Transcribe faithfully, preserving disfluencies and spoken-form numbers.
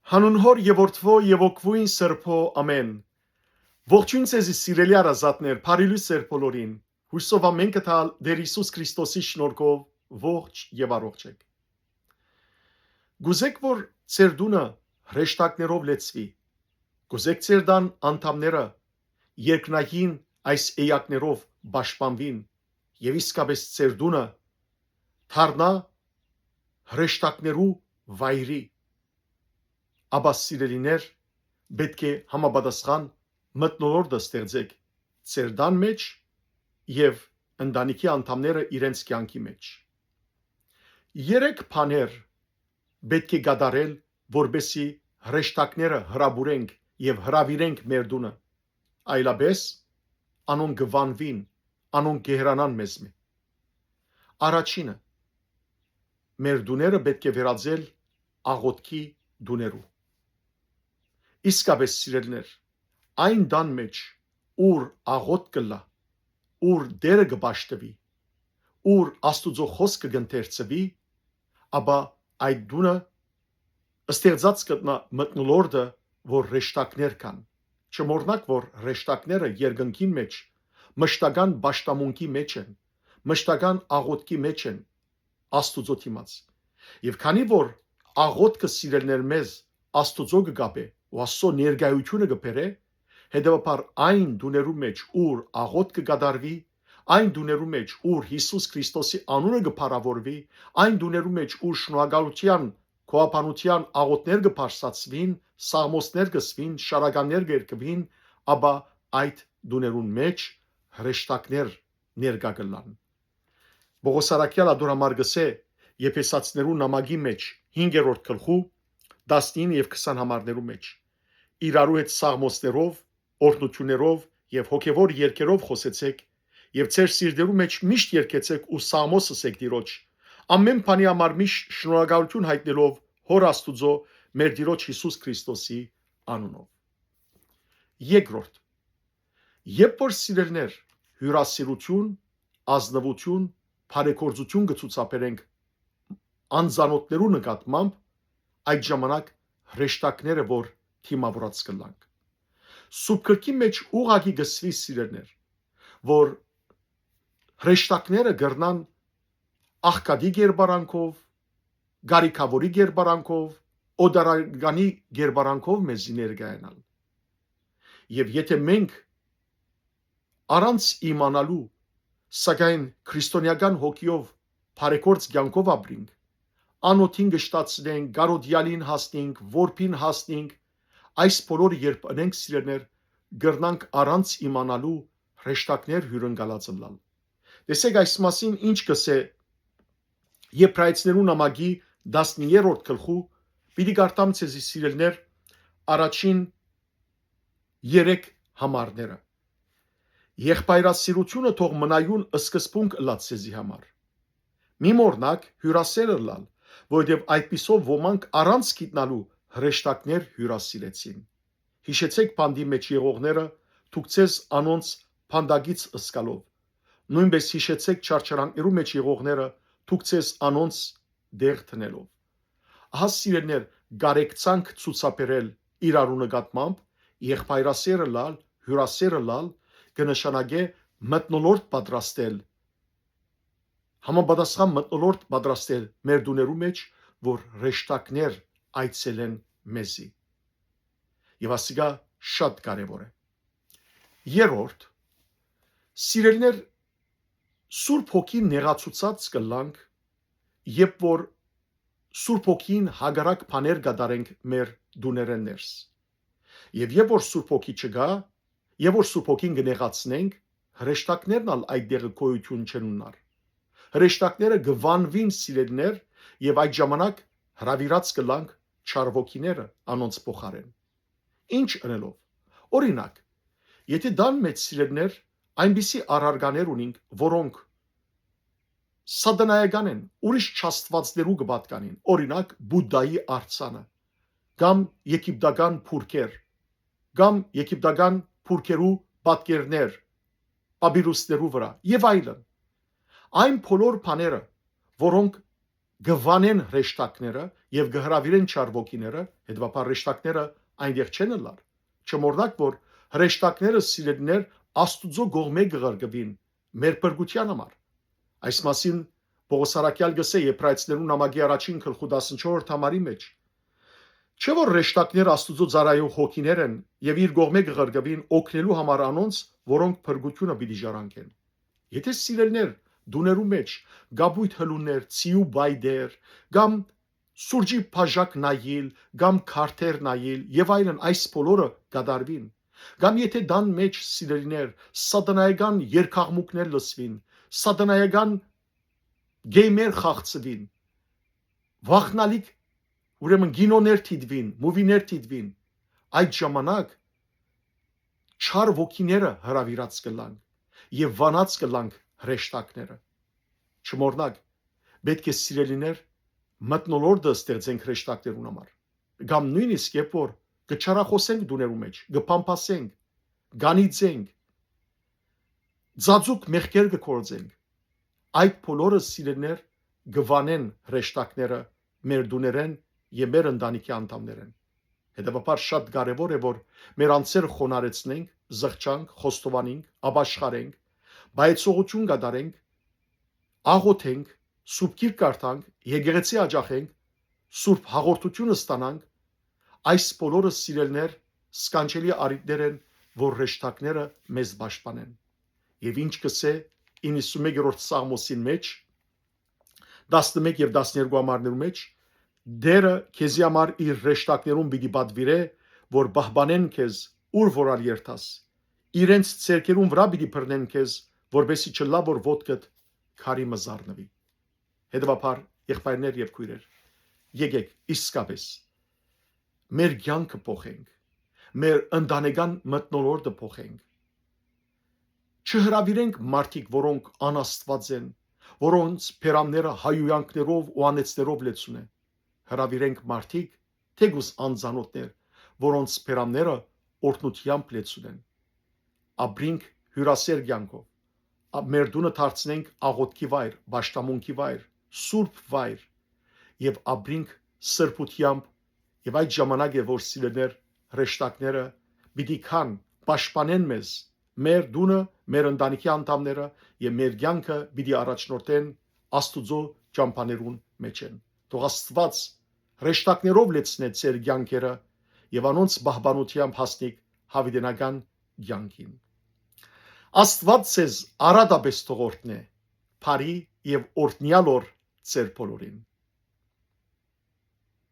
Հանուն Հօր եւ Որդւոյ եւ Հոգւոյն Սրբոյ, ամէն։ Ողջոյն ձեզի, սիրելի հարազատներ, բարի լոյս ձեր բոլորին։ Յուսով ամէնքը թալ Տէր Յիսուս Քրիստոսի շնորհքով ողջ եւ առողջ էք։ Կուզե՞ք, որ ձեր տունը հրեշտակներով լեցուի։ Կուզե՞ք ձեր տան անդամները երկնային այս էակներով պաշտպանուին եւ իսկապէս ձեր տունը դառնայ հրեշտակներու վայրի։ Ապա, սիրելիներ, պէտք է համապատասխան մթնոլորտը ստեղծէք ձեր տան մէջ եւ ընտանիքի անդամները իրենց կեանքի մէջ։ Երեք բաներ պէտք է կատարել, որպեսզի հրեշտակները հրապուրենք եւ հրաւիրենք մեր տունը, այլապէս անոնք կը վանուին, անոնք կը հեռանան մեզմէ։ Առաջինը, մեր տուները պէտք է վերածել աղօթքի տուներու։ Իսկապէս, սիրելիներ, այն տան մէջ, ուր աղօթք կ'ըլլայ, ուր Տէրը կը պաշտուի, ուր Աստուծոյ խօսքը կ'ընթերցուի, ապա այդ տունը ստեղծած կ'ըլլայ մթնոլորտը, որ հրեշտակներ կան։ Չմոռնաք, որ հրեշտակները երկնքին մէջ մշտական պաշտամունքի մէջ են, մշտական աղօթքի մէջ են Աստուծոյ դիմաց։ Եւ քանի որ աղօթքը, սիրելիներ, մեզ Աստուծոյ կը կապէ ու Աստուծոյ ներկայութիւնը կը բերէ, հետեւաբար այն տուներու մէջ, ուր աղօթքը կը կատարուի, այն տուներու մէջ, ուր Յիսուս Քրիստոսի անունը կը փառաւորուի, այն տուներու մէջ, ուր շնորհակալութեան, գովաբանութեան աղօթքներ կը բարձրացուին, սաղմոսներ կ'ըսուին, շարականներ կ'երգուին, ապա այդ տուներուն մէջ հրեշտակներ ներկայ կ'ըլլան։ Պողոս առաքեալ ատոր համար կ'ըսէ Եփեսացիներու նամակի մէջ, հինգերորդ գլխու, տասնինը եւ քսան համարներու մէջ. «Իրարու հետ սաղմոսներով, օրհնութիւններով եւ հոգեւոր երգերով խօսեցէք եւ ձեր սիրտերու մէջ միշտ երգեցէք ու սաղմոս ըսէք Տիրոջ, ամէն բանի համար միշտ շնորհակալութիւն յայտնելով Հօր Աստուծոյ, մեր Տիրոջ Յիսուս Քրիստոսի անունով»։ Երկրորդ, երբ որ, սիրելիներ, հիւրասիրութիւն, ազնուութիւն, բարեգործութիւն կը ցուցաբերենք անծանօթներու նկատմամբ, այդ ժամանակ հրեշտակները որ դիմաւորած կ'ըլլանք։ Սուրբ Գրքի մէջ ուղղակի կ'ըսուի, սիրելիներ, որ հրեշտակները կրնան աղքատի կերպարանքով, կարիքաւորի կերպարանքով, օտարականի կերպարանքով մեզի ներկայանալ։ Եւ եթէ մենք առանց իմանալու, սակայն քրիստոնեական հոգիով բարեգործ կեանքով ապրինք, անօթին կշտացնենք, կարօտեալին հասնենք, որբին հասնենք, այս բոլորը երբ ընենք, սիրելիներ, կրնանք առանց իմանալու հրեշտակներ հիւրընկալած ըլլալ։ Տեսեք այս մասին ինչ կ'ըսէ Եբրայեցիներու նամակի տասներորդ գլխու, պիտի կարդամ ձեզի, սիրելիներ, առաջին երեք համարները։ Եղբայրասիրութիւնը թող մնայուն սկզբունք ըլլայ ձեզի համար։ Մի մոռնաք հիւրասէր ըլլալ, որովհետեւ այդպիսով ոմանք առանց գիտնալու հրեշտակներ հիւրասիրեցին։ Յիշեցէք բանտի մէջ եղողները, դուք ձեզ անոնց բանտակից ըսկալով։ Նոյնպէս յիշեցէք չարչարանքներու մէջ եղողները, դուք ձեզ անոնց տեղ դնելով։ Ահա, սիրելիներ, կարեկցանք ցուցաբերել իրարու նկատմամբ, եղբայրասէր ըլլալ, հիւրասէր ըլլալ, կը նշանակէ մթնոլորտ պատրաստել, համապատասխան մթնոլորտ պատրաստել մեր տուներու մէջ, որ հրեշտակներ այցելեն մեզի։ Եւ ասիկա շատ կարեւոր է։ Երրորդ, սիրելիներ, Սուրբ Հոգին նեղացուցած կ'ըլլանք, երբ որ Սուրբ Հոգին հակառակ բաներ կատարենք մեր տուներէն ներս։ Եւ երբ որ Սուրբ Հոգի չկայ, երբ որ Սուրբ Հոգին կը նեղացնենք, հրեշտակներն ալ այդ տեղը գոյութիւն չեն ունենար։ Հրեշտակները կը վանուին, սիրելիներ, եւ այդ ժամանակ հրաւիրած կ'ըլլանք չար ոգիները անոնց փոխարէն։ Ինչ ընելով։ Օրինակ, եթէ տան մէջ, սիրելիներ, այնպիսի առարկաներ ունինք, որոնք սատանայական են, ուրիշ չաստուածներու կը պատկանին, օրինակ, Բուդդայի արձանը, կամ եգիպտական փուրքեր, կամ եգիպտական փուրքերու պատկերներ, պապիրուսներու վրայ, եւ այլն։ Այն բոլոր բաները, որոնք կը վանեն հրեշտակները, եւ կը հրաւիրեն չար ոգիները, հետեւաբար հրեշտակները այնտեղ չեն ըլլար։ Չմոռնաք, որ հրեշտակները, սիրելիներ, Աստուծոյ կողմէ կը ղրկուին մեր փրկութեան համար։ Այս մասին Պողոս առաքեալ կ'ըսէ Եբրայեցիներուն նամակի առաջին գլխու տասնչորսերորդ համարի մէջ։ Չէ՞ որ հրեշտակները Աստուծոյ ծառայող հոգիներ են եւ իր կողմէ կը ղրկուին օգնելու համար անոնց, որոնք փրկութիւնը պիտի ժառանգեն։ Եթէ, սիրելիներ, տուներու մէջ կապոյտ յլուններ, ձիու պայտեր, կամ սուրճի բաժակ նայիլ, կամ քարթեր նայիլ եւ այլն, այս բոլորը կատարուին։ Կամ եթէ տան մէջ, սիրելիներ, սատանայական երկաղմուկներ լսուին, սատանայական գեյմեր խաղցուին, վախնալիք, ուրեմն կինոներ դիտուին, մուվիներ դիտուին, այդ ժամանակ չար ոգիները հրաւիրած կ'ըլլանք եւ վանած կ'ըլլանք հրեշտակները։ Չմոռնաք, պէտք է, սիրելիներ, մթնոլորտը ստեղծենք հրեշտակներուն համար, կամ նոյնիսկ երբ որ կը չարախօսենք տուներու մէջ, կը փամփասենք, կ'անիծենք, ծածուկ մեղքեր կը գործենք, այդ բոլորը, սիրելիներ, կը վանեն հրեշտակները մեր տուներէն եւ մեր ընտանիքի անդամներէն։ Հետեւաբար շատ կարեւոր է, որ մեր անձերը խոնարհեցնենք, զղջանք, խոստովանենք, ապաշխարենք, պայծողութիւն կատարենք, աղօթենք, Սուրբ Գիրք կարդանք, եկեղեցի աջախենք, Սուրբ Հաղորդութիւնը ստանանք, այս բոլորը, սիրելիներ, սքանչելի առիթներ են, որ հրեշտակները մեզ պաշտպանեն։ Եւ ինչ կ'ըսէ իննսունմեկերորդ Սաղմոսին մէջ, տասնմէկ եւ տասներկու համարներու մէջ. «Տէրը քեզի համար իր հրեշտակներուն պիտի պատուիրէ, որ պահպանեն քեզ, ուր որ ալ երթաս։ Իրենց ձեռքերուն վրայ պիտի բռնեն քեզ, որպէսզի չըլլայ որ ոտքդ քարի մը զառնուի»։ Հետեւաբար, եղբայրներ եւ քոյրեր, եկեք իսկապէս մեր կեանքը փոխենք, մեր ընտանեկան մթնոլորտը փոխենք։ Չհրաւիրենք մարդիկ, որոնք անաստուած են, որոնց բերանները հայհոյանքներով ու անեծներով լեցուն է։ Հրաւիրենք մարդիկ, թէկուզ անծանօթներ, որոնց բերանները օրհնութեամբ լեցուն են։ Ապրինք հիւրասէր կեանքով, ա-, մեր տունը դարձնենք աղօթքի վայր, պաշտամունքի վայր, սուրբ վայր, եւ ապրինք սրբութեամբ, եւ այդ ժամանակ է, որ, սիրելիներ, հրեշտակները պիտի գան, պաշտպանեն մեզ, մեր տունը, մեր ընտանիքի անդամները, եւ մեր կեանքը պիտի առաջնորդեն Աստուծոյ ճամբաներուն մէջէն։ Թող Աստուած հրեշտակներով լեցնէ ձեր կեանքերը եւ անոնց պահպանութեամբ հասնիք յաւիտենական կեանքին։ Աստուած ձեզ արատապէս թող օրհնէ, բարի եւ օրհնեալ օր ձեր բոլորին։